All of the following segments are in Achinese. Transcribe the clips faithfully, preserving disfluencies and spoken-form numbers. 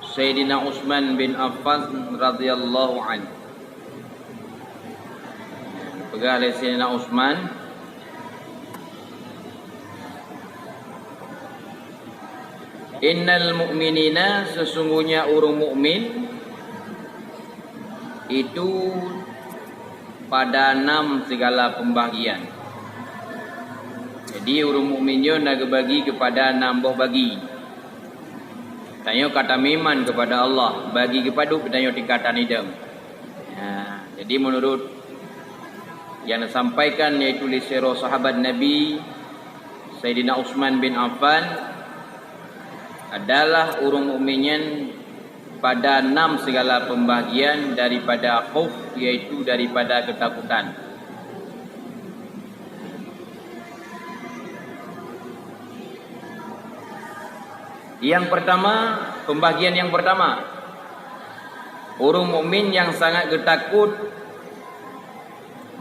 Saidina Utsman bin Affan radhiyallahu anhu. Peugah lé Saidina Utsman, "Innal mu'minina, sesungguhnya ureuëng mukmin itu pada enam segala pembahagian." Jadi, ureuëng mukmin nyoe na geubagi keupada enam boh bagi. Tanyoe ka tameuiman keupada Allah, bagi geupadub tanyoe tingkatan idong. Ya, jadi, meunurot nyang neusampaikan, yaitu lé sidroe sahabat Nabi, Saidina Utsman bin Affan, adalah ureuëng mukmin nyan pada enam segala pembahagian daripada khauf, yaitu daripada ketakutan. Yang pertama, pembagian yang pertama, ureuëng mukmin nyang sangat geutakot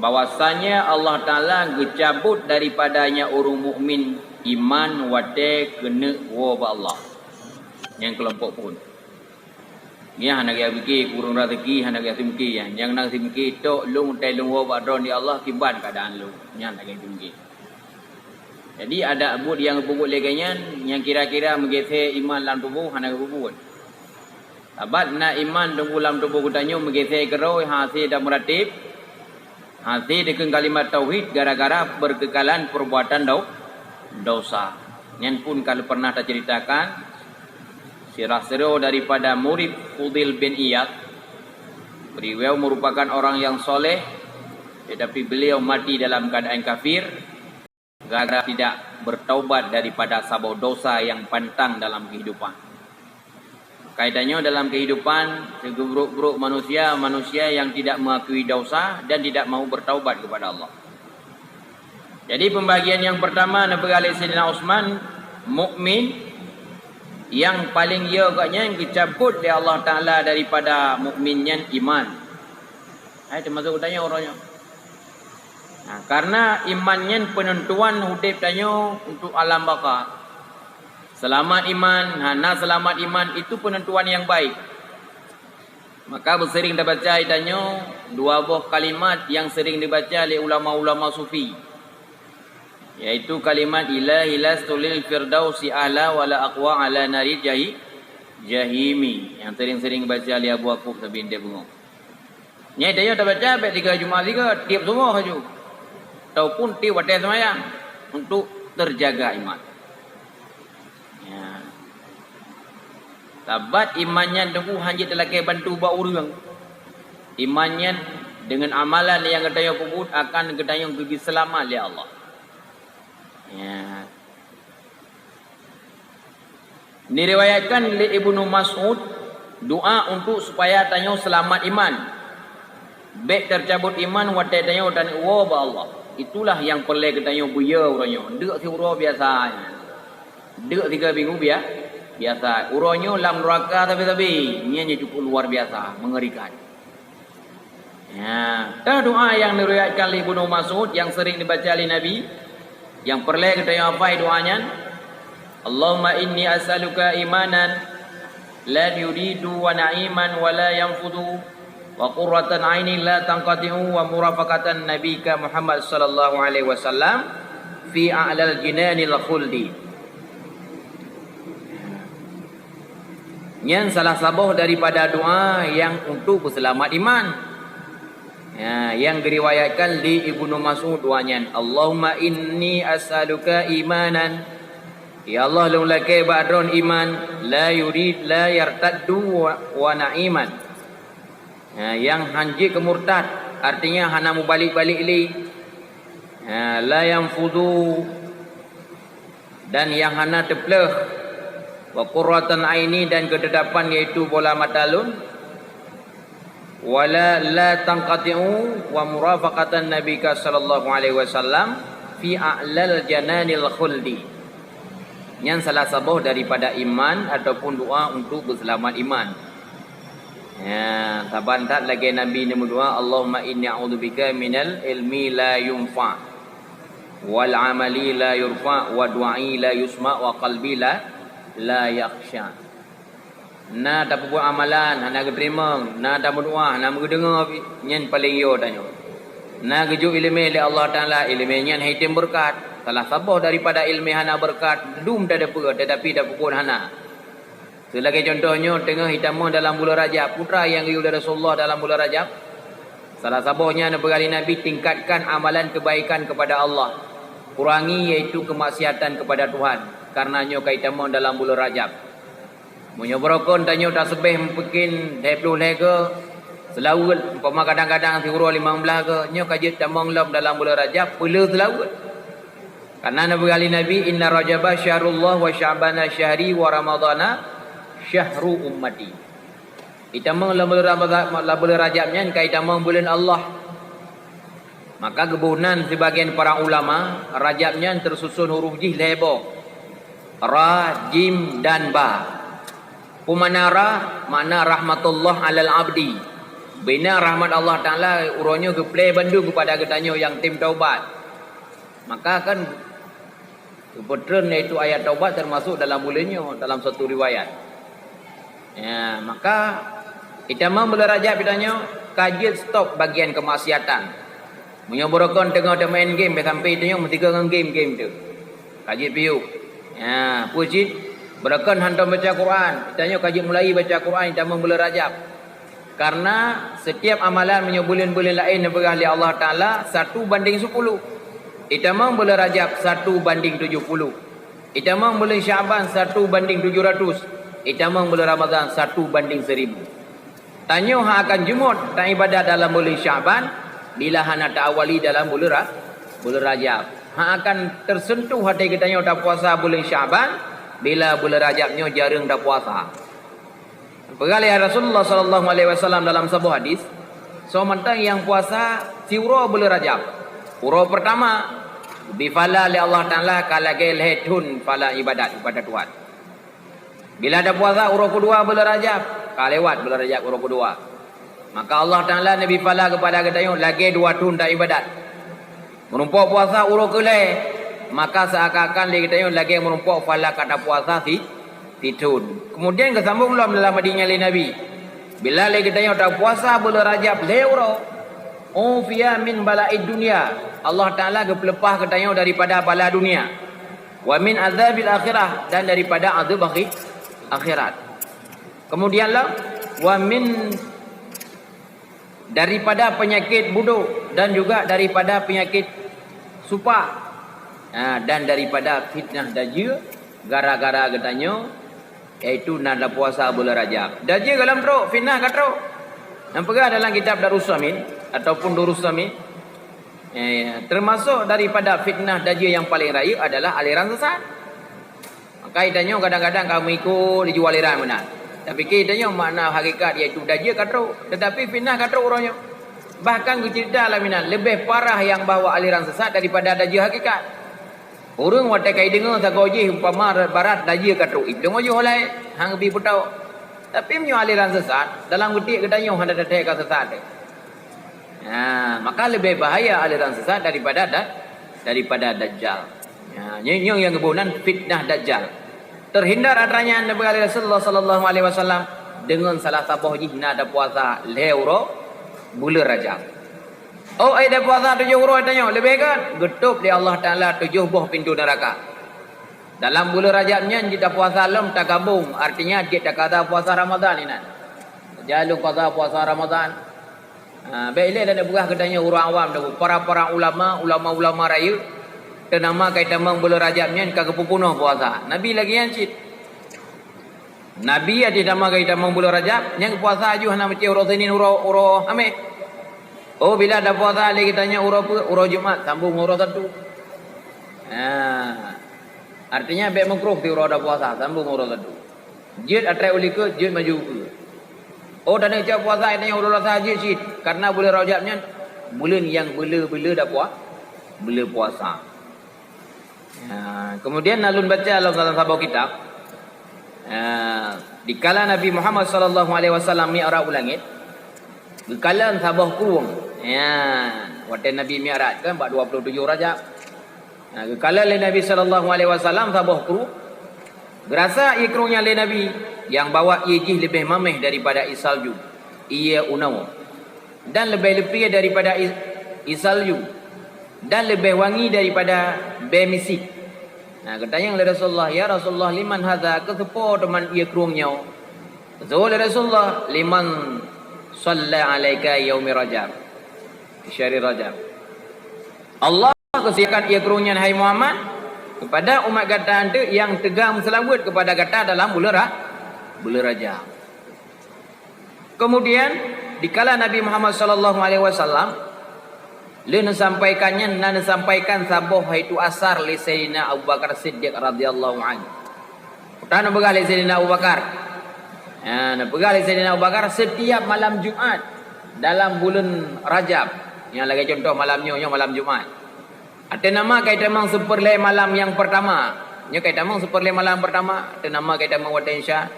bahwasanya Allah Taala geucabot daripadanya ureuëng mukmin iman watée keuneuk woe bak Allah. Nyang keulompok phon. Nyan hana geupiké, kureueng raseuki hana geupiké, nyang na geupiké tok lôn utai lôn woe bak Droe, ya Allah, kiban keuadaan lôn. Nyan hana geupiké. Jadi, adak buet nyang geupeubuet lagée nyan, nyang kira-kira meugeusé iman lam tuboh hana geupeubuet. Sabab na iman teungku lam tuboh geutanyoe meugeusé keudroe hase dan meuratéb, hase dikeue kalimat tauhid gara-gara beukeukalan peurbuatan dau-, dosa. Nyan pun ka lheueh pernah taceuritakan, sirah sidroe daripada murid Fudil bin Iyad. Beliau merupakan orang yang soleh, tetapi beliau mati dalam keadaan kafir. Gara-gara tidak bertaubat daripada saboh dosa yang pantang dalam kehidupan. Kaitannya dalam kehidupan, segebrok-brok manusia, manusia yang tidak mengakui dosa dan tidak mau bertaubat kepada Allah. Jadi, pembagian yang pertama, neupeugah lé Saidina Utsman, mukmin yang paling ya gobnyan geucabot lé Allah Taala daripada mukmin nyan iman. Hai, termasuk geutanyoe uroe nyoe. Nah, karena iman nyan penentuan udeb tanyoe untuk alam baka. Selamat iman, hana selamat iman, itu penentuan yang baik. Maka beusering tabaca tanyoe dua boh kalimat yang sering dibaca lé ulama-ulama sufi, yaitu kalimat, "Ilahi lastu lil firdausi a'la wa la aqwa ala nari jahi-, jahimi," yang sering-sering baca lé Abu Yakub Sabi Indai Bungo. Nyan tanyoe tabaca bék tiga Jumat tiga, tieb suboh laju, ataupun tieb watée seumayang, untuk terjaga iman. Ya. Sabab iman nyan teungku hana jeuet talakée bantu bak ureuëng. Iman nyan deungon amalan nyang geutanyoe peubuet akan geutanyoe geubri seulamat lé Allah. Ya. Diriwayatkan lé Ibnu Mas'ud, doa untuk supaya tanyoe seulamat iman. Bék teucabot iman watée tanyoe taneuk woe bak Allah. Itulah nyang peureulée geutanyoe beuyo uroe nyoe. Deuk siuroe biasa nyan. Deuk tiga minggu bia-, biasa. Uroe nyoe lam neuraka sabe-sabe. Nyan nyang cukup luar biasa, mengerikan. Ya, teuh doa nyang diriwayatkan lé Ibnu Mas'ud nyang sering dibaca lé Nabi, nyang peureulée geutanyoe hafai doa nyan, "Allahumma inni as'aluka imanan la yuridu wa na'iman wa la yanfudu wa qurratan ainin la tanqati'u wa murafaqatan nabika Muhammad sallallahu alaihi wasallam fi a'lal jinanil khuldi." Nyan salah saboh daripada doa nyang untuk peuseulamat iman. Ya, nyang geuriwayatkan lé Ibnu Mas'ud doa nyan, "Allahumma inni as'aluka imanan." Ya Allah, lôn lakée bak Droe iman, la yurid, la yartaddu wa, wa na'iman. Ha, nyang hana jeuet keu murtad, artinya hana mubalek-balek lé. Ha, la yanfudu, dan nyang hana teupleuh. Wa qurratan aini, dan keutetapan, yaitu bola mata lôn. Wa la, la tanqati'u, wa murafaqatan nabika sallallahu alaihi wasallam fi a'lal jananil khuldi. Nyan salah saboh daripada iman ataupun doa untuk beuseulamat iman. Ya, saban that lagée Nabi neumeudoa, "Allahumma inni a'udzubika minal ilmi la yunfa, wal amali la yurfa, wa du'ai la yusma, wa qalbi la, la yakhsha." Na tapeubuet amalan, hana geuteurimong, na tameudoá, hana meudeungoe, nyan paleng yo tanyoe. Na geujok iéleumé lé Allah Taala, iéleumé nyan han jitem beureukat. Salah saboh daripada iéleumé hana beureukat, dum tadeungoe, tetapi tapeubuet hana. Seulagée cuntoh nyoe, teungoh itamong dalam buleuen Rajab, peue nyang geuyue lé Rasulullah dalam buleuen Rajab? Salah saboh nyan neupeugah lé Nabi, tingkatkan amalan kebaikan kepada Allah, kurangi yaitu kemaksiatan kepada Tuhan, karena nyoe ka itamong dalam buleuen Rajab. Meunyoe barokon tanyoe taseubeh mungken lhée ploh lhée go seulaweuet, umpama kadang-kadang siuroe limong blaih go, nyoe ka jeuet tamong lom dalam buleuen Rajab, peuleueh seulaweuet. Karena neupeugah lé Nabi, "Inna Rajaba syahrullah wa Sya'bana syahri wa Ramadana syahru ummati." Itamong lam buleuen Ramadhan, lam buleuen Rajab nyan ka itamong buleuen Allah. Maka geuboh nan sibagian para ulama, Rajab nyan teususon huruf jih lhée boh. Ra, jim, dan ba. Peue makna ra? Makna rahmatullah alal abdi. Bina rahmat Allah Taala uroe nyoe geuplée bandum keupada geutanyoe nyang tem taubat. Maka kan geupeutreun yaitu ayat taubat teumasok dalam buleuen nyoe dalam satu riwayat. Ya, maka itamong buleuen Rajab geutanyoe ka jeuet stop bagian kemaksiatan. Meunyoe barokon teungoh teumaén game, bèk sampai tanyoe meusigoe ngon game-game tu. Ka jeuet piôh. Ya, peue cit? Barokon hantom baca Quran, tanyoe ka jeuet mulai baca Quran itamong buleuen Rajab. Karena setiap amalan meunyoe buleuen-buleuen laén neupeugah lé Allah Taala satu banding sepuluh. Itamong buleuen Rajab satu banding tujuh puluh. Itamong buleuen Sya'ban satu banding tujuh ratus. Itamong buleuen Ramadhan satu banding seribu. Tanyoe hana akan jumôt taibadat dalam buleuen Sya'ban bila hana taawali dalam buleuen Ra-, buleuen Rajab. Hana akan teuseuntuh até geutanyoe tapuasa buleuen Sya'ban bila buleuen Rajab nyoe jareueng tapuasa. Peugah lé Rasulullah sallallahu alaihi wasallam dalam saboh hadis, soe mantong nyang puasa siuroe buleuen Rajab, uroe peurtama, geubri pahala lé Allah Taala ka lagèe lhèe thon pahala ibadat keupada Tuhan. Bila tapuasa uroe keudua buleuen Rajab, ka lewat buleuen Rajab uroe keudua, maka Allah Taala neubri pahala keupada geutanyoe lagèe dua thon taibadat. Meurumpok puasa uroe keulhèe, maka seuakan-akan lé geutanyoe lagèe meurumpok pahala ka tapuasa si, sithon. Keumudian geusambong lom dalam hadis nyan lé Nabi, bila lé geutanyoe tapuasa buleuen Rajab lhèe uroe, ufiya min bala'id dunya, Allah Taala geupeuleupah geutanyoe daripada bala dunia, wa min azabil akhirah, dan daripada azab akhi-, akhirat. Keumudian lom, wa min daripada peunyakét budôk dan juga daripada peunyakét supak, ha, dan daripada fitnah dajeu gara-gara geutanyoe, yaitu na tapuasa buleuen Rajab. Dajeu gohlom trôk, fitnah ka trôk. Nyang peugah dalam kitab Darussamin ataupun Durussamin, eh, teumasok daripada fitnah dajeu nyang paleng rayeuk adalah aliran sesat. Maka geutanyoe kadang-kadang ka meuikot laju aliran meunan. Tapike geutanyoe makna hakikat yaitu dajeu ka trôk, teutapi fitnah ka trôk uroe nyoe. Bahkan geuceurita lom inan leubeh parah nyang bahwa aliran sesat daripada dajeu hakikat. Ureuëng watèe ka jideungoe sagoe jih umpama barat dajeu ka trôk, jideungoe jih ho laén, han geubi peutoe. Tapi meunyoe aliran sesat, dalam geutiek geutanyoe hana tathèe ka sesat. Ha, maka leubeh bahaya aliran sesat daripada da-, daripada dajjal. Ha, nyoe, nyoe nyang geuboh nan fitnah dajjal. Teuhindar atra nyan neupeugah lé Rasulullah sallallahu alaihi wasallam deungon salah saboh jih na tapuasa lhèe uroe buleuen Rajab. Oh, ai tapuasa tujoh uroe tanyoe leubeh gèt, geutôb lé Allah Taala tujoh boh pintoe neuraka. Dalam buleuen Rajab nyan jeuet tapuasa lom tagabong, artinya jeuet takada puasa Ramadhan inan. Jalur qada puasa Ramadhan. Ha, bèk ilèe lôn peugah geutanyoe ureuëng awam, para-para ulama, ulama-ulama rayeuk, teunama ka jitamong buleuen Rajab nyan ka geupeupunoh puasa. Nabi lagèe nyan cit. Nabi até teunama ka jitamong buleuen Rajab, nyan puasa aju hana meucéh uroe Senin, uroe, uroe Hamèh. Oh, bila tapuasa lé geutanyoe uroe peue? Uroe Jumat, sambong uroe Sabtu. Ha. Artinya bèk meukruh di uroe tapuasa, sambong uroe Sabtu. Jeuet atra ulikot, jeuet maju ukeue. Oh, tanyoe cok puasa, tanyoe uroe Selasa jeuet cit, karena buleuen Rajab nyan buleuen nyang beuleu-beuleu dapua-, beuleu puasa. Ya, kemudian na lôn baca lam salah saboh kitab, ya, dikala Nabi Muhammad sallallahu alaihi wasallam mi'raj u langét, geukalon saboh krueng. Ya, watèe Nabi mi'raj kan bak dua puluh tujoh Rajab. Nah, geukalon lé Nabi sallallahu alaihi wasallam saboh krueng. Geurasa ié krueng nyan lé Nabi. nyang bahwa ié jih leubeh mameh daripada ié salju, ié unoe, dan leubeh leupie daripada ié, ié salju, dan leubeh wangi daripada bée misik. Nah, geutanyong lé Rasulullah, "Ya Rasulullah, liman hadza? Keu soe teuma ié krueng nyoe?" Geujaweueb lé Rasulullah, "Liman shalla alaika yaumi Rajab, fi syahri Rajab." Allah keusiakan ié krueng nyan, hai Muhammad, kepada umat gata eunteuk nyang teuga meuseulaweuet kepada gata dalam buleuen ra-, buleuen Rajab. Kemudian, dikala Nabi Muhammad sallallahu alaihi wasallam lheueh neusampaikan nyan, na neusampaikan saboh, yaitu asar lé Saidina Abu Bakar Siddiq radhiyallahu anhu. Tan neupeugah lé Saidina Abu Bakar. Ha, neupeugah lé Saidina Abu Bakar, setiap malam Jumat dalam buleuen Rajab, nyang lagée contoh malam nyoe, nyoe malam Jumat. Ateueh nama ka itamong seupeurlée malam nyang peurtama. Nyoe ka itamong seupeurlée malam peurtama, ateueh nama ka itamong watée Isya.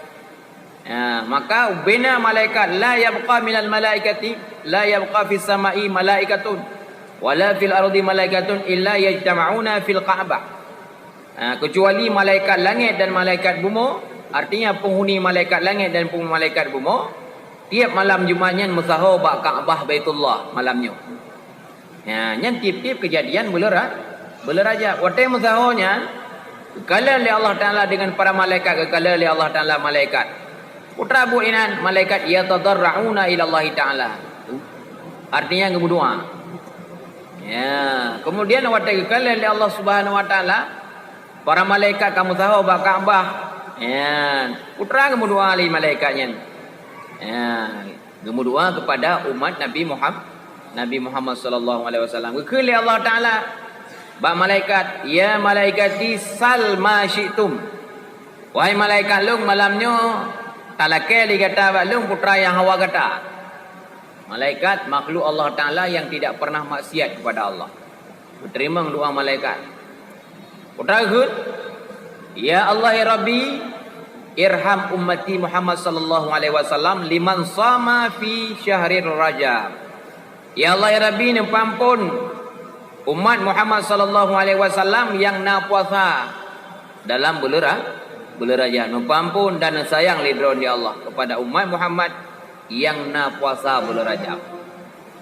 Ya, maka ubena malaikat, la yabqa minal malaikati, la yabqa fis sama'i malaikatun, wala fil ardi malaikatun illa yajtama'una fil Ka'bah. Ha, keucuali malaikat langét dan malaikat bumoe, artinya penghuni malaikat langét dan penghuni malaikat bumoe, tieb malam Jumat nyan meusaho bak Ka'bah Baitullah malam nyoe. Ya, nyan tieb-tieb keujadian buleuen ra-, buleuen Rajab. Watée meusaho nyan, geukalon lé Allah Taala deungon para malaikat, geukalon lé Allah Taala malaikat. Peue teuma buet inan, malaikat yatadarrauna ilallahi Taala. Artinya geumeudoá. Ya, kemudian watée geukalon lé Allah Subhanahu wa Taala, para malaikat ka meusaho bak Ka'bah. Ya, peue teuma geumeudoá lé malaikat nyan. Ya, geumeudoá kepada umat Nabi Muham-, Nabi Muhammad sallallahu alaihi wasallam. Geukheun lé Allah Taala bak malaikat, "Ya malaikati, sal ma syi'tum." Wahai malaikat lôn, malam nyoe talakée lé gata bak lôn peue teuma nyang hawa gata. Malaikat makhluk Allah Taala yang tidak pernah maksiat kepada Allah. Geuteurimong doá malaikat. Peue teuma geukheun, "Ya Allah, ya Rabbi, irham ummati Muhammad sallallahu alaihi wasallam liman shama fi syahrir Rajab." Ya Allah, ya Rabbi, neupeuampon umat Muhammad sallallahu alaihi wasallam nyang na puasa dalam buleuen Ra-, buleuen Rajab. Neupeuampon dan neusayang lé Droeneuh, ya Allah, kepada umat Muhammad nyang na puasa buleuen Rajab.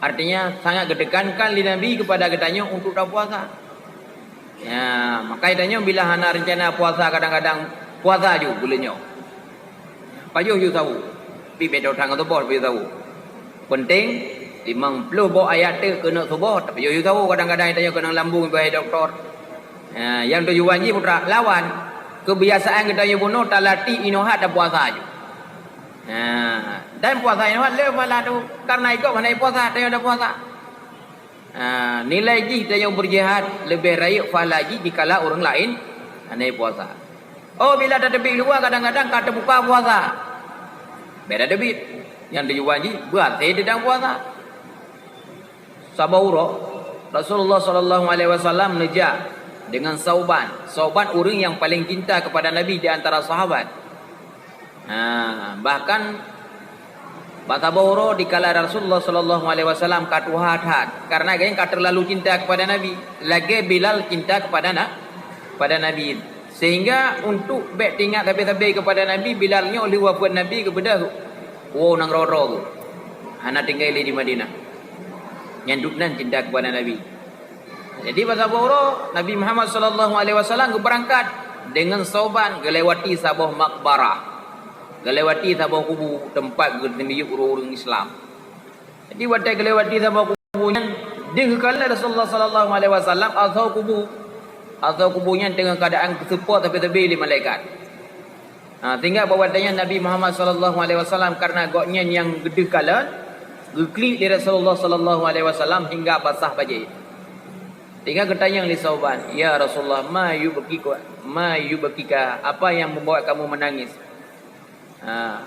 Artinya, sangat geutekankan lé Nabi kepada geutanyoe untuk tapuasa. Ya, maka geutanyoe bila hana reuncana puasa, kadang-kadang puasa ju buleuen nyoe. Pajoh ju sawo. Pi beda thang atau boh pajoh sawo. Penting, limong ploh boh ayat teuk keuneuk suboh, tapajoh ju sawo, kadang-kadang geutanyoe keunong lambung, ibarat doktor. Ya, nyang tujuan jih peue teuma lawan. Kebiasaan geutanyoe bunoe talatih inoe that tapuasa ju. Ha, dan puasa nyoe lé pahala tu, karena ikôt hana puasa, tanyoe hana puasa. Ha, nilai jih tanyoe beujihad leubeh rayeuk pahala jih dikala ureuëng laén hana puasa. Oh, bila tateubiet luwa kadang-kadang ka teubuka puasa. Beda teubiet. Nyang tujuan jih beuaté teudang puasa. Saboh uroe, Rasulullah sallallahu alaihi wasallam neujak deungon Sauban. Sauban ureuëng nyang paleng cinta keupada Nabi di antara sahabat. Ha, bahkan bak saboh uroe dikala Rasulullah sallallahu alaihi wasallam ka tuha that, karena gobnyan ka teulalu cinta keupada Nabi, lagée Bilal cinta keupada na-, keupada Nabi. Sehingga untuk bék teuingat sabe-sabe keupada Nabi, Bilal nyoe lheueh wafeuet Nabi geubeudôh woe nanggroe-groe geuh. Hana tinggai lé di Madinah. Nyan duek nan cinta keupada Nabi. Jadi, bak saboh uroe, Nabi Muhammad sallallahu alaihi wasallam geubeurangkat deungon Sauban geulewati saboh makbarah. Geulewati saboh kubu teumpat geuteumiyueb ureuëng-ureuëng Islam. Jadi, watée geulewati saboh kubu nyan, deuh geukalon Rasulullah sallallahu alaihi wasallam asoe kubu. Asoe kubu nyan teungoh keuadaan geuseupôt sabe-sabe lé malaikat. Ha, sehingga bak watée nyan Nabi Muhammad sallallahu alaihi wasallam, karena gobnyan nyang geudeuh kalon, geuklik lé Rasulullah sallallahu alaihi wasallam hingga basah bajée. Sehingga geutanyong lé Sauban, "Ya Rasulullah, ma yubkika, ma yubkika, apa yang membuat kamu menangis?" Ha,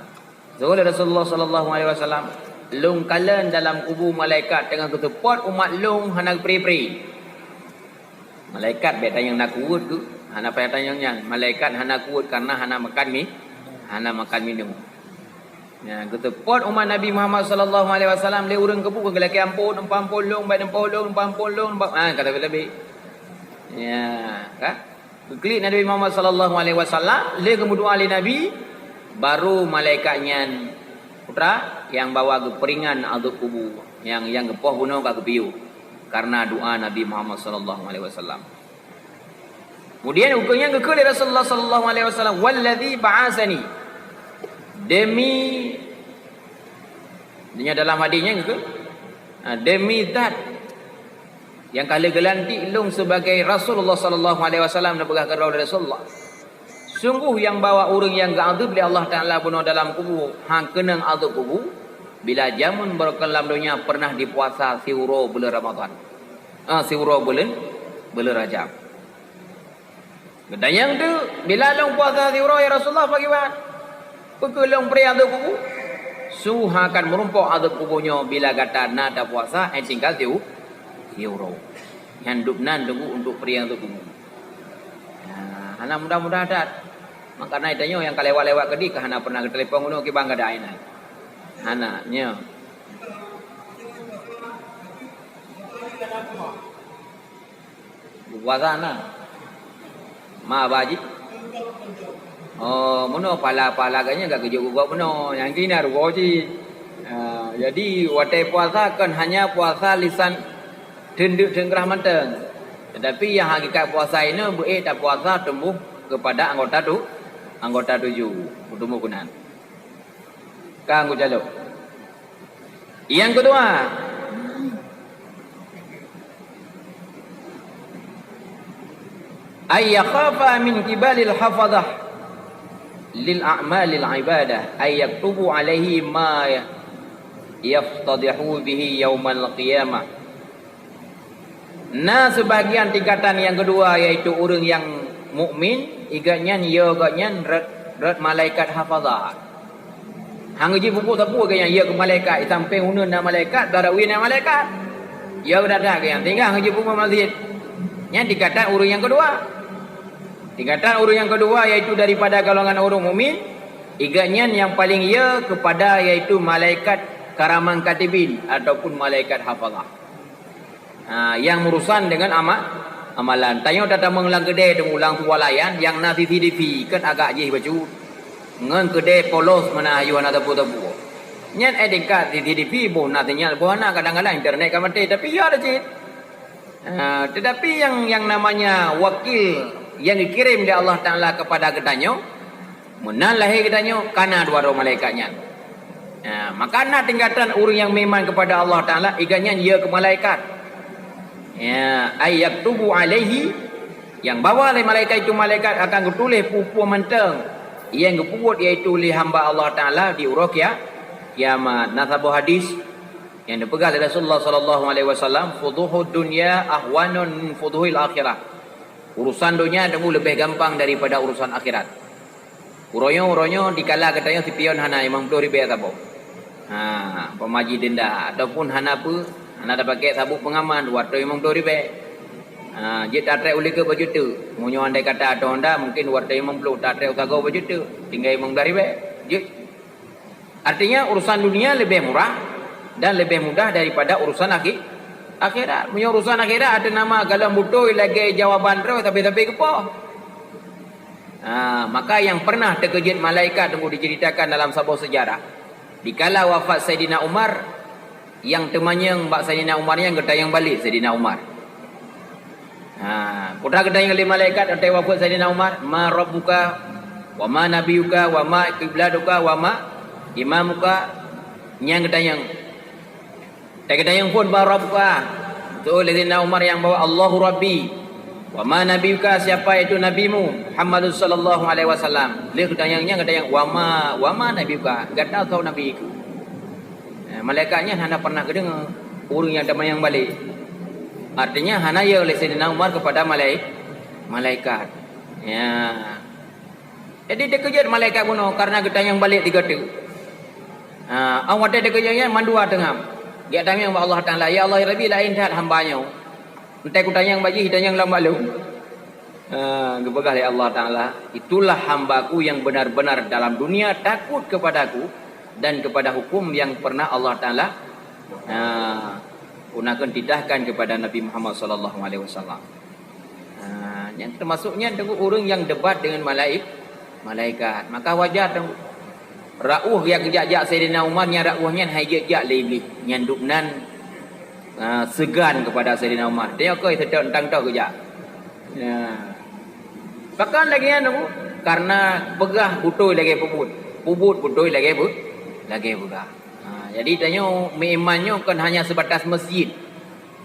geujaweueb lé Rasulullah sallallahu alaihi wasallam, "Lôn kalon dalam kubu malaikat teungoh geuseupôt umat lôn hana geupri-pri." Malaikat bék tanyong na kuweuet geuh, hana payah tanyong nyan. Malaikat hana kuweuet karena hana makan mi-, hana makan minum. Nyan, geuseupôt umat Nabi Muhammad sallallahu alaihi wasallam lé ureuëng kubu geulakée ampôn, "Ampôn lôn, bék ampôn lôn, ampôn lôn, ampôn," ha, ka tabi-tabi. Ya, ka? Geuklik Nabi Muhammad sallallahu alaihi wasallam, lé geumeudoá lé Nabi, Baru malaikat nyan putra nyang bawa geupeuringan azab kubu nyang nyang geupoh bunoe ka geupiôh karena doa Nabi Muhammad sallallahu alaihi wasallam. Kemudian ukeue nyan geukheun lé Rasulullah sallallahu alaihi wasallam, "Wallazi ba'asani." Demi, nya dalam hadis nyan geukheun, ha, demi zat nyang ka lheueh geulantik lôn sebagai Rasulullah sallallahu alaihi wasallam, neupeugah keudroe Rasulullah. Sungguh nyang bawa ureuëng nyang geuadeueb lé Allah Taala bunoe dalam kubu, han keunong adeueb kubu, bila jameun barokon lam donya pernah dipuasa siuroe buleuen Ramadhan. Ah, siuroe buleuen, buleuen Rajab. Geutanyong teuk, "Bila lôn puasa siuroe, ya Rasulullah, pakriban? Peu kheueh lôn pri adeueb kubu?" "Su akan meurumpok adeueb kubu nyoe bila gata na tapuasa, eh, tinggai siu-, siuroe." Nyan dub nan teungku untuk pri adeueb kubu. Nah, hana mudah-mudah that. Makana tanyoe nyang ka lewat-lewat keudeh ka hana pernah geutelepon unoe kiban gada inan. Hana, nyoe. Puasa na. Ma ba jih? Oh, meunoe pahala-pahala geuh nyan ka geujok keu gob meunoe. Nyang kina rugoe jih. Ha, jadi watée puasa kon hanya puasa lisan teundeuk teunggeurah mantong. Tetapi nyang hakikat puasa inoe beuék tapuasa tumbôh keupada anggota tu, anggota tuju, tumbôh keunan. Ka geucalok. Nyang keudua, ay yakhafa min qibalil hafazah lil a'malil ibadah, ay yaktubu alaihi ma yaftadihu bihi yaumal qiyamah. Na seubahagian tingkatan nyang keudua, yaitu ureuëng nyang mukmin, i gobnyan, ya gobnyan rot, rot malaikat hafazah. Hana jipubuet sapeue gobnyan, ya keu malaikat, di sampéng uneuen na malaikat, blah rawi na malaikat. Ya geudadah gobnyan, tinggai hana jipubuet masjid. Nyan tingkatan ureuëng nyang keudua. Tingkatan ureuëng nyang keudua, yaitu daripada golongan ureuëng mukmin, i gobnyan nyang paleng ya keupada, yaitu malaikat kiraman katibin ataupun malaikat hafazah. Ha, nyang meurusan deungon ama-, amalan. Tanyoe tatamong lam keudè, deungon lam swalayan nyang na C C T V, kan agak jih bacut. Ngon keudè polos meunan, ayue hana sapeue-sapeue. Nyan, eh, tingkat C C T V boh na sinyal, boh hana, kadang-kadang internet ka maté, tapi ya ada cit. Ha, tetapi yang, yang namanya wakil yang dikirim dari Allah Taala kepada geutanyoe, meunan lahé geutanyoe ka na dua droe malaikat nyan. Ha, maka na tingkatan ureuëng nyang meuiman keupada Allah Taala, i gobnyan ya keu malaikat. Ya, ay yaktubu alaihi, nyang bawa lé malaikat itu, malaikat akan geutuléh peue-peue mantong nyang geupubuet, yaitu lé hamba Allah Taala di uroe kia-, kiamat. Na saboh hadis nyang neupeugah lé Rasulullah sallallahu alaihi wasallam, "Fuduhud dunya ahwanun min fuduhil akhirah." Urusan donya teungku leubeh gampang daripada urusan akhirat. Uroe nyoe, uroe nyoe dikala geutanyoe sipion hana limong ploh ribèe saboh. Ha, peumaji denda ataupun hana peue, hana tapakék sabuk peungaman, dua ratus limong ploh ribèe. Ha, jeuet tatrek u likot bacut teuk. Meunyoe andai kata ateueh honda, mungkin dua ratus limong ploh, tatrek u sagoe bacut teuk, tinggai limong blah ribèe. Jeuet. Artinya, urusan dunia leubeh murah dan leubeh mudah daripada urusan akhi-, akhirat. Meunyoe urusan akhirat ateueh nama galom beutôi lagèe jawaban droe, sabe-sabe geupoh. Ha, maka nyang pernah teukeujot malaikat teungku diceritakan dalam saboh sejarah. Dikala wafat Saidina Umar, nyang teumanyong bak Saidina Umar nyan geutanyong balek Saidina Umar. Ha, peue geutanyong lé malaikat watèe wafat Saidina Umar, "Ma rabbuka, wa ma nabiyuka, wa ma qiblatuka, wa ma imamuka?" Nyang geutanyong. Watèe geutanyong phon, "Ma rabbuka?" Tu'oh lé Saidina Umar nyang bahwa, "Allahu rabbi, wa ma nabiyuka, siapa itu nabimu, Muhammadun sallallahu alaihi wasallam?" Lé geutanyong nyan, geutanyong, "Wa ma, wa ma nabiyuka?" Gata soe nabi keuh? Eh, malaikat nyan hana pernah geudeungoe ureueng nyang teumanyong balek. Artinya, hana yö lé Saidina Umar keupada malai-, malaikat. Ya. Jadi, teukeujot malaikat bunoe karena geutanyong balek tiga teuk. Ha, 'oh watèe teukeujot nyan mandua teungam. Geutanyong bak Allah Taala, "Ya Allah, ya Rabbi, laén that hamba nyoe. Entah kutanyong bak jih, tanyong lom bak lôn." Ha, geupeugah lé Allah Taala, "Itulah hamba-Ku yang benar-benar dalam dunia takut kepada-Ku dan kepada hukum yang pernah Allah Taala, ha, gunakan, titahkan kepada Nabi Muhammad sallallahu alaihi wasallam." Ha, nyan teumasuk nyan teungku ureueng nyang debat deungon malaik-, malaikat. Maka wajar teungku. Rauh nyang geujak-jak Saidina Umar, nyang rauh nyan hai jeuet jak lé Iblih. Nyan dubnan, ah, seugan keupada Saidina Umar. Tanyoe keuh seutôt tang toh geujak. Nah. Pakon lagée nyan, Bu? Karena peugah beutôi lagée peubuet. Peubuet beutôi lagée beu-, lagée peugah. Ha, jadi tanyoe meuiman nyoe kon hanya seubatas masjid.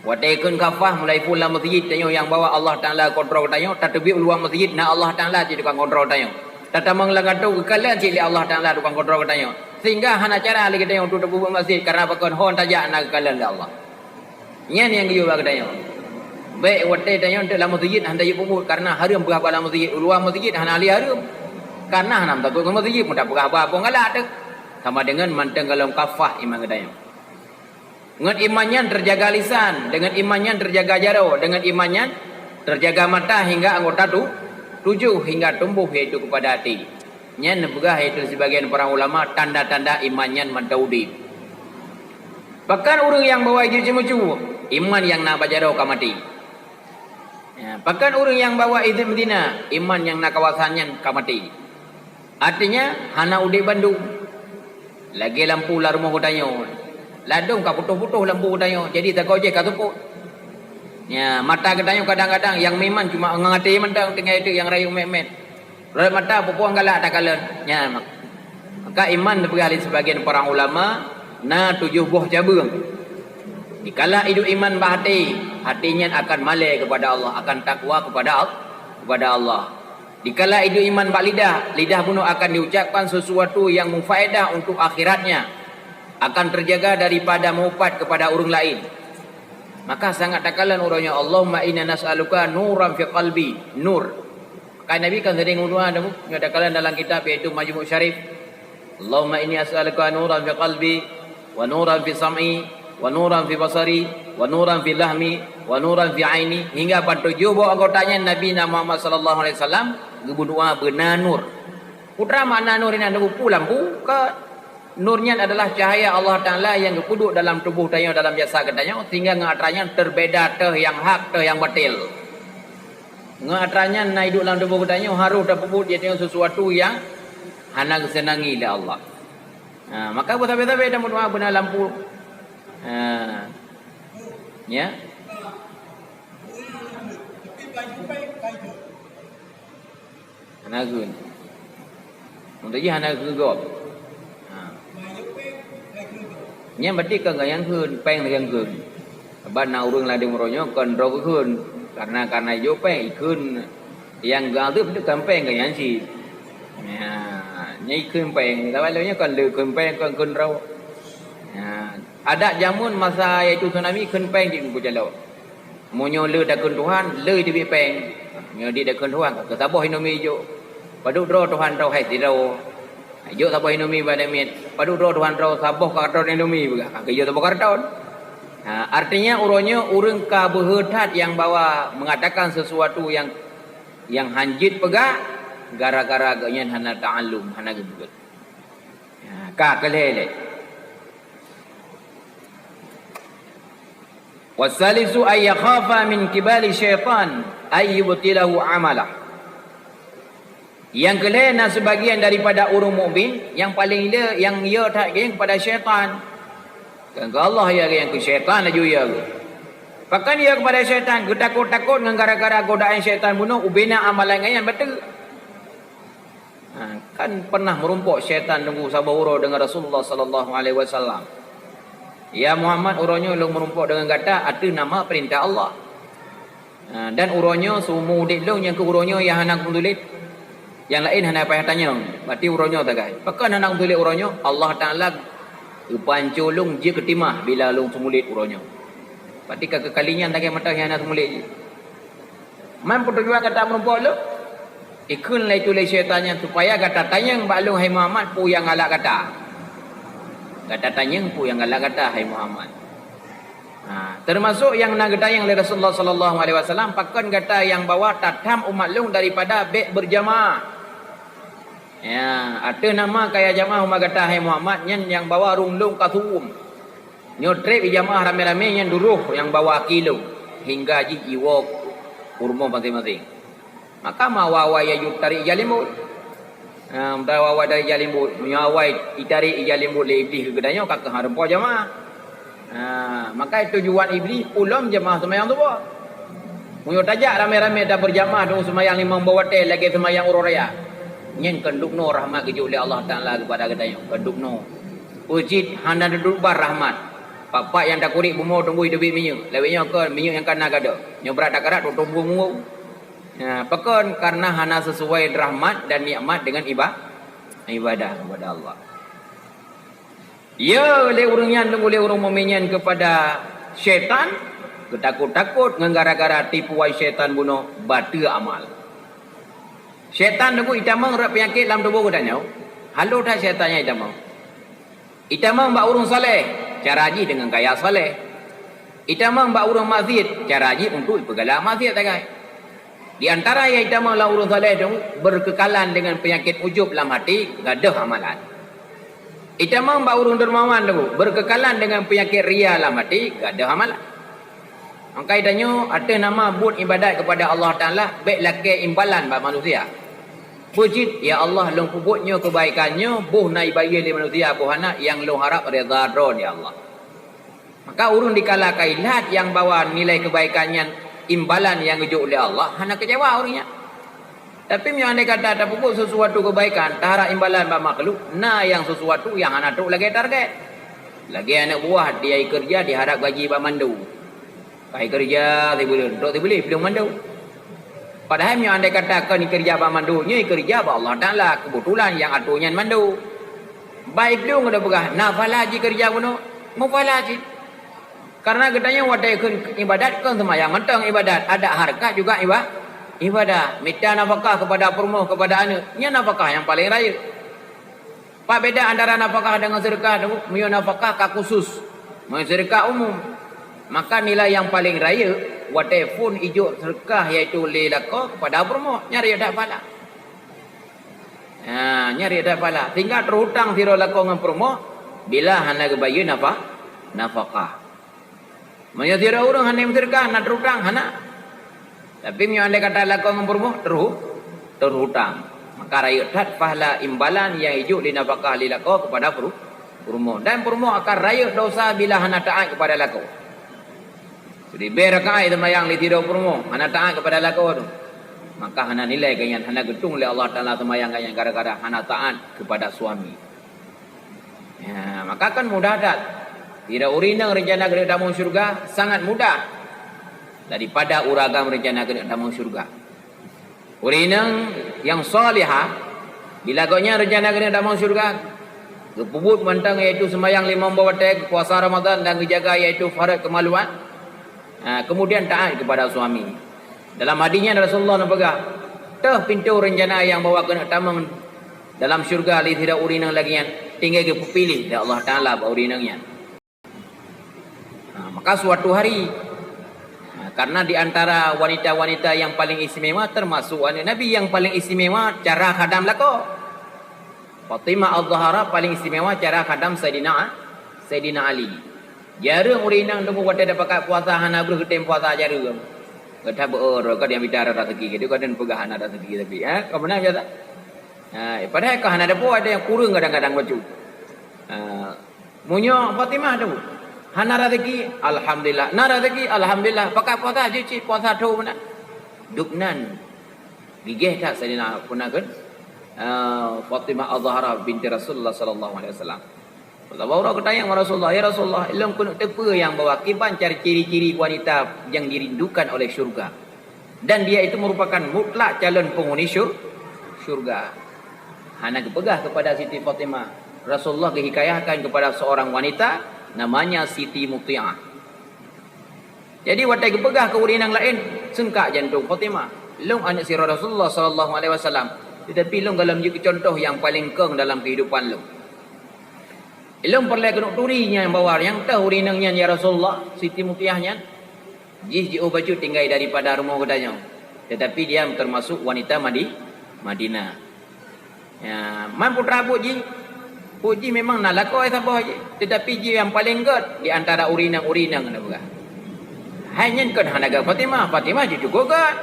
Watée kheun khafah mulai phon lam masjid, tanyoe nyang bahwa Allah Taala kontrol tanyoe, tateubiet u luwa masjid, na Allah Taala cit tukang kontrol tanyoe. Tatamong lam gato geukalon cit lé Allah Taala tukang kontrol tanyoe. Sehingga hana cara lé geutanyoe untuk tapeubuet maksiat, karena pakon hon tajak na geukalon lé Allah. Nyan nyang geuyue bak geutanyoe. Bék watée tanyoe eunteuk lam masjid hana tajak peubuet, karena hareuem peugah bak lam masjid, u luwa masjid hana lé hareuem. Karena hana meutakot ngon masjid, meuta peugah bak apong galak teuh. Sama deungon mantong golom khafah iman geutanyoe. Ngon iman nyan teujaga lisan, deungon iman nyan teujaga jaroe, deungon iman nyan teujaga mata hingga anggota tu-, tujoh hingga tumboh, yaitu keupada até. Nyan neupeugah, yaitu sibagian para ulama, tanda-tanda iman nyan mantong udeb. Pakon ureuëng nyang bahwa jeuet ceumeucue, iman nyang na bak jaroe ka maté. Ya, pakon ureuëng nyang bahwa jeuet meuzina, iman nyang na kawasan nyan ka maté. Artinya, hana udeb bandum. Lagée lampu lam rumoh geutanyoe. Ladôm ka putôh-putôh lampu geutanyoe, jadi sagoe jih ka seupôt. Nya, mata geutanyoe kadang-kadang nyang meuiman cuma ngon até mantong, tinggai teuk nyang rayeuk mét-mét. Rot mata peue-peue galak takalon. Nya, mak-, maka iman neupeugah lé sibagian para ulama na tujoh boh cabeueng. Dikala idup iman bak até, até nyan akan malée keupada Allah, akan takwa keupada Al-, keupada Allah. Dikala idup iman bak lidah, lidah bunoe akan diucapkan sesuatu yang mufaedah untuk akhiratnya, akan terjaga daripada meuupat kepada ureuëng laén. Maka sangat takalon uroe nyoe, "Allahumma inna nas'aluka nuran fi qalbi," nur. Kan Nabi kan sering berdoa, nyoe takalon dalam kitab, yaitu Majmu' Syarif. "Allahumma inni as'aluka nuran fi qalbi, wa nuran fi sam'i, wa nuran fi basari, wa nuran fi lahmi, wa nuran fi aini," hingga ban tujoh boh anggota nyan Nabi na Muhammad sallallahu alaihi wasallam geubeudoa beuna nur. Peue makna nur nyan, peue lampu? Ka nur nyan adalah cahaya Allah Taala nyang geupeuduek dalam tuboh tanyoe, dalam jasad geutanyoe, sehingga ngon atra nyan teubeda teuh nyang hak, teuh nyang batil. Ngon atra nyan na iduek lam tuboh geutanyoe harôh tapeubuet jih tanyoe sesuatu nyang hana geuseunangi lé Allah. Ha, maka beusabe-sabe dan meudoa beuna lampu. Ha. Ya. Hana kheun. Untuk jih hana kheun gob. Ha. Nyan berarti kon ganyang kheun, péng ganyang kheun. Sabab na ureuëng ladum uroe nyoe kon droe geukheun, karena, karena ijok péng, ikheun nyang geuadeueb tu kan péng ganyang cit. Ya, nyan ikheun péng, sabab lôn nyoe kon lé kheun péng, kon kheun droe. Ya, adat jameun masa yaitu tsunami kheun péng cit meucalok. Meunyoe le dakheun Tuhan, le teubiet péng. Meunyoe di dakheun Tuhan, ka saboh Indomie ijok. Padub droe Tuhan droe hai sidroe. Ijok saboh Indomie bak miet. Padub droe Tuhan droe saboh karton Indomie peugah. Ka geujok saboh karton. Ha, artinya uroe nyoe ureuëng ka beuhe that nyang bahwa mengatakan sesuatu nyang, nyang hanjeuet peugah gara-gara gobnyan hana ta'allum, hana geubeudôh. Ha, ka keu lhée lé. Wasalisu ay yakhafa min kibali syaitan ay yubtilahu amalah. Nyang keulhée na seubagian daripada ureuëng mukmin nyang paleng le nyang ye that geng kepada syaitan. Kan keu Allah ya geng keu syaitan laju ya geu. Pakon ya kepada syaitan geutakot-takot ngon gara-gara godaan syaitan bunoe ubena amalan nyan bateue. Ha, kan pernah meurumpok syaitan teunggu saboh uroe deungon Rasulullah sallallahu alaihi wasallam. "Ya Muhammad, uroe nyoe lôn meurumpok deungon gata ateueh nama peurintah Allah. Ha, dan uroe nyoe seumu udeb lôn nyang keu uroe nyoe nyang hana kumeutulet. Nyang laén hana payah tanyong, berarti uroe nyoe sagai. Pakon hana kumeutulet uroe nyoe? Allah Taala geupanco lôn jeuet keu timah bila lôn seumulet uroe nyoe. Berarti ka keu kali nyan sagai mantong nyang hana seumulet jih." Man peutujuan gata meurumpok lôn? Ikheun lé itu lé syaitan nyan supaya gata tanyong bak lôn hai Muhammad peue nyang galak gata. Gata tanyong peue nyang galak gata hai Muhammad. Ha, teumasok nyang na geutanyong lé Rasulullah sallallahu alaihi wasallam, pakon gata nyang bahwa tatham umat lôn daripada bék beujamaah. Ya, ateueh nama kaya jamaah umat gata hai Muhammad nyan nyang bahwa rhueng lôn ka suwuem. Nyoe treb ijamaah ramé-ramé nyan duroh nyang bahwa aki lôn hingga jih jiwoe u rumoh maséng-maséng. Maka mawa-wa ya jeuet tarék ija limong. Ha, meunyoe awai tarék ija limbot, meunyoe awai itarek ija limbot lé Iblih keu geutanyoe, ka keuh hareumpok jamaah. Ha, maka tujuan Iblih pulom jamaah seumayang suboh. Meunyoe tajak ramé-ramé tabeurjamaah deungon seumayang limong boh watée lagée seumayang uroe raya, nyan kon dubnoe rahmat geujok lé Allah Taala keupada geutanyoe, kon dubnoe. Peue cit hana duduek ban rahmat. Pat-pat nyang takurek bumoe teunggu teubiet minyeuk, lawét nyoe kon minyeuk nyang ka na gadôh. Nyoe brat takarat tutoe bumoe. Nah, pakon? Karena hana sesuai rahmat dan nikmat dengan iba-, ibadah kepada Allah. Ya, lé ureuëng nyan, lé ureuëng mukmin nyan kepada syaitan, geutakot-takot ngon gara-gara tipuan syaitan bunoe bateue amal. Syaitan teungku itamong rot peunyakét lam tuboh geutanyoe. Halo that syaitan nyan itamong. Itamong bak ureuëng saleh, cara jih deungon gaya saleh. Itamong bak ureuëng maksiet, cara jih untuk ipeugalak maksiet sagai. Di antara nyang itamong lam ureuëng saleh tu, berkekalan dengan penyakit ujub lam hati, gadôh amalan. Itamong bak ureuëng dermawan tu, berkekalan dengan penyakit ria lam hati, gadôh amalan. Maka geutanyoe ateueh nama buet ibadat kepada Allah Taala, bék lakée imbalan bak manusia. Peue cit, "Ya Allah, lôn peubuet nyoe keubaikan nyoe, boh na ibayeue lé manusia, boh hana, nyang lôn harab rida Droe, ya Allah." Maka ureuëng dikala ka ilat nyang bahwa nilai keubaikan nyan imbalan nyang geujok lé Allah, hana keucewa ureuëng nyan. Tapi meunyoe andai kata tapeubuet sesuatu keubaikan, taharab imbalan bak makhluk, na nyang sesuatu nyang hana trok lagée target. Lagée aneuëk buah, dia ikeureuja, diharab gaji bak mandum. Ka ikeureuja sibuleuen, trok sibuleuen, plueng mandum. Padahai meunyoe andai kata kon ikeureuja bak mandum, nyoe ikeureuja bak Allah Taala, keubeutulan nyang atur nyan mandum. Bak plueng geupeugah, na pahala jikeureuja bunoe, meupahala cit. Karena geutanyoe watée kheun ibadat kon seumayang mantong ibadat, adak hareukat juga iba-, ibadat. Mita nafakah kepada peurumoh, kepada aneuëk, nyan nafakah nyang paleng rayeuk. Pat beda antara nafakah deungon seudeukah tu? Meunyoe nafakah ka khusus, meunyoe seudeukah umum. Maka nilai nyang paleng rayeuk watée phon ijok seudeukah, yaitu lé lakoe kepada peurumoh, nyan rayeuk that pahala. Ha, nyan rayeuk that pahala. Sehingga teuhutang sidroe lakoe ngon peurumoh bila hana geubayeue nafa-, nafakah. Meunyoe sidroe ureuëng hana meuseudeukah, na teuhutang? Hana. Tapi meunyoe andai kata lakoe ngon peurumoh, teuhu-, teuhutang, maka rayeuk that pahala imbalan nyang ijok lé nafakah lé lakoe kepada peurumoh. Dan peurumoh akan rayeuk dosa bila hana taát kepada lakoe. Siribée rakaat seumayang lé sidroe peurumoh, hana taát kepada lakoe tu, maka hana nilai geuh nyan, hana geutueng lé Allah Taala seumayang geuh nyan gara-gara hana taát kepada suami. Ya, maka kan mudah that. Bila ureuëng inong rencana keuneuk tamong syeuruga, sangat mudah daripada ureuëng agam rencana keuneuk tamong syeuruga. Ureuëng inong nyang salihah, bila gobnyan rencana keuneuk tamong syeuruga, geupeubuet mantong, yaitu seumayang limong boh watée, puasa Ramadan dan geujaga, yaitu farot keumaluan, ha, kemudian taat kepada suami. Dalam hadis nyan Rasulullah neupeugah, toh pintoe rencana nyang bahwa keuneuk tamong dalam syeuruga lé sidroe ureuëng inong lagée nyan, tinggai geupeupiléh lé Allah Taala bak ureuëng inong nyan. Ha, maka suatu hari, ha, karena di antara wanita-wanita yang paling istimewa termasuk aneuëk Nabi yang paling istimewa cara khadam lakoe. Fatimah Az-Zahra paling istimewa cara khadam Saidina, Saidina Ali. Jareueng ureuëng inong teungku watée tapakat puasa hana breuh geutem puasa jareueng. Gata beu-, ka dia mita raseuki, gata kan peugah hana raseuki tapi, ha, ka meunan biasa. Ha, padahai ka hana dapat ada nyang kureueng kadang-kadang bacut. Ha, meunyoe Fatimah tu hana raseuki, alhamdulillah. Na raseuki, alhamdulillah. Pakat puasa jeuet cit puasa tho meunan. Dubnan gigeh that Saidina puna kan? Ah, Fatimah Az-Zahra binti Rasulullah sallallahu alaihi wasallam. Sahabat ureuëng geutanyong bak Rasulullah, "Ya Rasulullah, ilôn keuneuk teupeue nyang bahwa kiban cara ciri-ciri wanita yang dirindukan oleh syurga. Dan dia itu merupakan mutlak calon penghuni syur-, syurga." Hana geupeugah kepada Siti Fatimah. Rasulullah geuhikayahkan kepada seorang wanita namanya Siti Muti'ah. Jadi watée geupeugah keu ureuëng inong laén, seungkak jantong Fatimah. Lôn aneuëk sidroe Rasulullah sallallahu alaihi wasallam, tetapi lôn gohlom jeuet keu contoh nyang paleng kong dalam keuhidupan lôn. Lôn peureulée keuneuk turi nyang bahwa nyang toh ureuëng inong nyan ya Rasulullah, Siti Mutiah nyan. Jih jiôh bacut tinggai daripada rumoh geutanyoe, tetapi dia termasuk wanita Madi-, Madinah. Ya, man putra buet jih. Buet jih memang na lakoe saboh jih, tetapi jih nyang paleng gét di antara ureuëng inong-ureuëng inong na peugah. Hai nyan kon hana gét Fatimah, Fatimah jih cukup gét.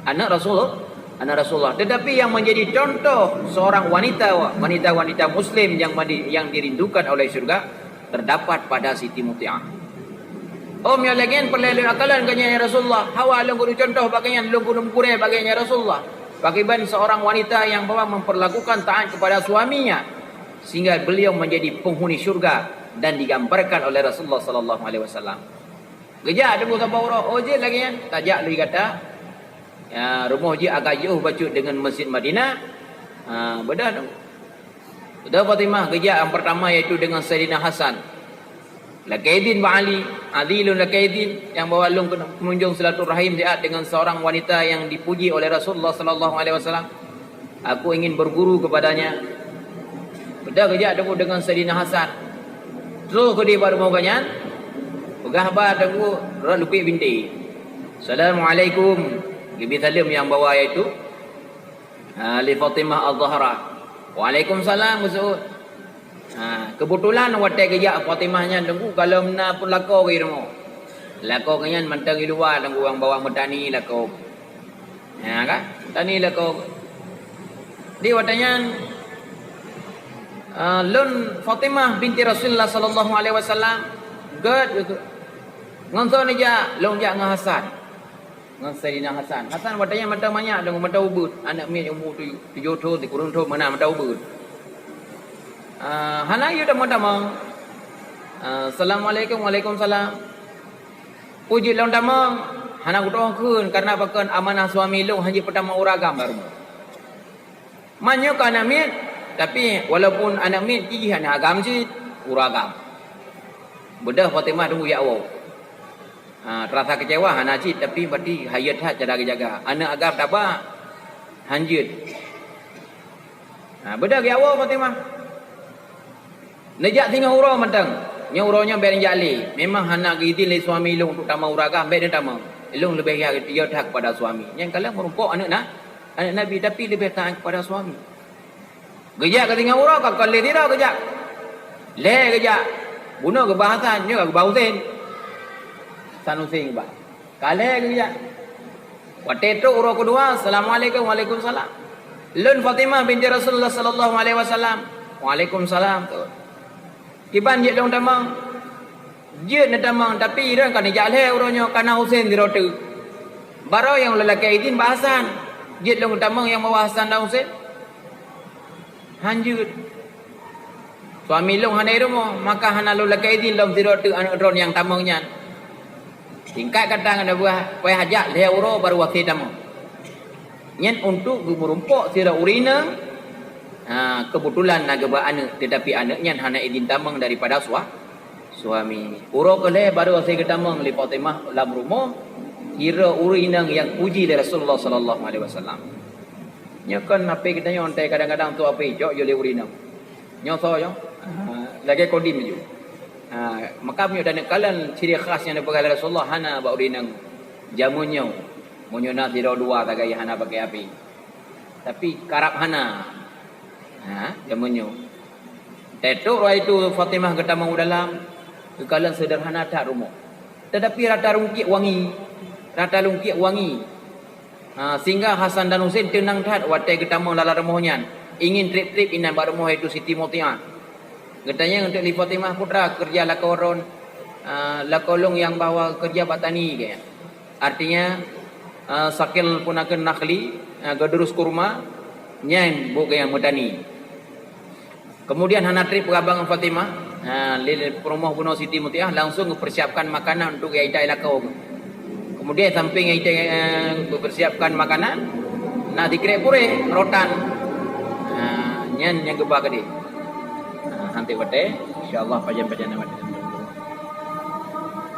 Aneuëk Rasulullah, Anak Rasulullah. Tetapi yang menjadi contoh seorang wanita, wanita-wanita muslim yang mandi-, yang dirindukan oleh syurga, terdapat pada Siti Muti'ah. Oh, meunyoe lagèe nyan peureulèe lôn akalkan keu nyan, ya Rasulullah. Hawa lôn keuneuk contoh bak nyan, lôn keuneuk meukurèe bak nyan, ya Rasulullah. Pakriban seorang wanita yang bahwa memperlakukan taat kepada suaminya, sehingga beliau menjadi penghuni syurga dan digambarkan oleh Rasulullah sallallahu alaihi wasallam. Geujak teungku saboh uroe, "Oh, jeuet lagèe nyan, tajak lé gata." Ya, rumoh jih agak jiôh bacut deungon Masjid Madinah. Ha, beudôh teungku. Beudôh Fatimah geujak nyang peurtama, yaitu deungon Saidina Hasan. Lakèe idhin bak Ali, Ali lôn lakèe idhin nyang bahwa lôn keuneuk meununjong silaturahim siat deungon seorang wanita yang dipuji oleh Rasulullah sallallahu alaihi wasallam. Aku ingin berguru kepadanya. Beudôh geujak teungku deungon Saidina Hasan. Troh keudéh bak rumoh gobnyan, peugah haba teungku rot lukét bintéh. "Assalamualaikum." Geubri saleuem nyang bahwa yaitu, ha, lé Fatimah Az-Zahra. "Waalaikumsalam, Gus Uud." Ha, keubeutulan watèe geujak Fatimah nyan teungku, goh lom na pun lakoe geuh rumoh. Lakoe geuh nyan mantong di luwa teungku, nyang bahwa meutani lakoe. Ha, kan? Tani lakoe. Di watèe nyan, ah, lôn Fatimah binti Rasulullah sallallahu alaihi wasallam, gèt ngon soe neujak, lôn jak ngon Hasan. Ngon Saidina Hasan. Hasan watèe nyan mantong manyak deungon mantong ubeut, aneuk miet umu tujoh, tujoh thôn, sikureueng thôn meunan mantong ubeut. Ah, hana yue tamong-tamong. Ah, "Assalamualaikum." "Waalaikumsalam." Peue jeuet lôn tamong, hana kutu'oh kheun, kareuna pakon amanah suami lôn hana jeuet peutamong ureueng agam bak rumoh. Man nyoe ka aneuk miet, tapi walaupun aneuk miet, jih aneuk agam cit, ureueng agam. Beudôh Fatimah teungku jak woe. Ha, teurasa keucewa hana cit, tapi berarti hayeu that cara geujaga. Aneuk agam taba, hanjeuet. Ha, beudôh jak woe Fatimah. Neujak singoh uroe mantong. Nyoe uroe nyoe bèk neujak lé. Memang hana geuidhin lé suami lôn untuk tamong ureueng agam, bèk neutamong. Lôn leubeh ya, ya that kepada suami. Nyang kalon meurumpok aneuk na, aneuk Nabi, tapi leubeh taat kepada suami. Geujak keu singoh uroe, ka kon lé sidroe geujak. Lhèe geujak. Bunoe geuba Hasan, nyoe ka geuba Husen. Hasan Husen geuba. Ka lhèe geujak. Watèe trok uroe keudua, "Assalamualaikum." "Waalaikumsalam." "Lôn Fatimah binti Rasulullah sallallahu alaihi wasallam." "Waalaikumsalam." Kiban jeuet lôn tamong? Jeuet neutamong, tapi droen ka neujak lhèe uroe nyoe, ka na Husen sidroe teuk. Barô nyang lôn lakèe idhin bak Hasan. Jeuet lôn tamong nyang bahwa Hasan dan Husen? Hanjeuet. Suami lôn hana di rumoh, maka hana lôn lakèe idhin lom sidroe teuk aneuk droen nyang tamong nyan. Singkat kata ngon buah, payah jak lhèe uroe baru akhé tamong. Nyan untuk geumeurumpok sidroe ureueng inong, ha, keubeutulan na geuba aneuk, teutapi aneuk nyan hana idhin tamong daripada sua-, suami. Uroe keulhèe baru akhé geutamong lé Fatimah lam rumoh, sidroe ureueng inong nyang puji lé Rasulullah sallallahu alaihi wasallam. Nyoe kon hapé geutanyoe, kadang-kadang tu hapé icok jok lé ureueng inong. Nyoe soe nyoe? Ha, lagèe kodim ju. Ha, maka meunyoe taneuk kalon ciri khas nyang neupeugah lé Rasulullah hana bak ureueng inong jameun nyoe. Meunyoe na sidroe dua sagai hana pakai hapé. Tapi karab hana. Ha, jameun nyoe. Teutôp roh itu Fatimah geutamong u dalam, geukalon seudeurhana that rumoh. Tetapi rata rungkit wangi, rata rungkit wangi. Ha, sehingga Hasan dan Husen teunang that watèe geutamong lam rumoh nyan, ingin trép-trép inan bak rumoh yaitu Siti Mutiah. Geutanyong teuk lé Fatimah, "Putra, keureuja lakoe droen, ha, lakoe lôn nyang bahwa keureuja bak tani kèe?" Artinya, ha, saqil punakeun nakhli, ha, geudurus kurma, nyan buet geuh nyang meutani. Kemudian hana trép peugah bak ngon Fatimah, ha, lé peurumoh bunoe Siti Mutiah langsung geupersiapkan makanan untuk geuidai lakoe. Kemudian sampéng geuidai, eh, geupersiapkan makanan, na sikrek puréh, rotan. Ha, nyan nyang geuba keudéh. Ha, han trép watèe, insya Allah pajan-pajan watèe.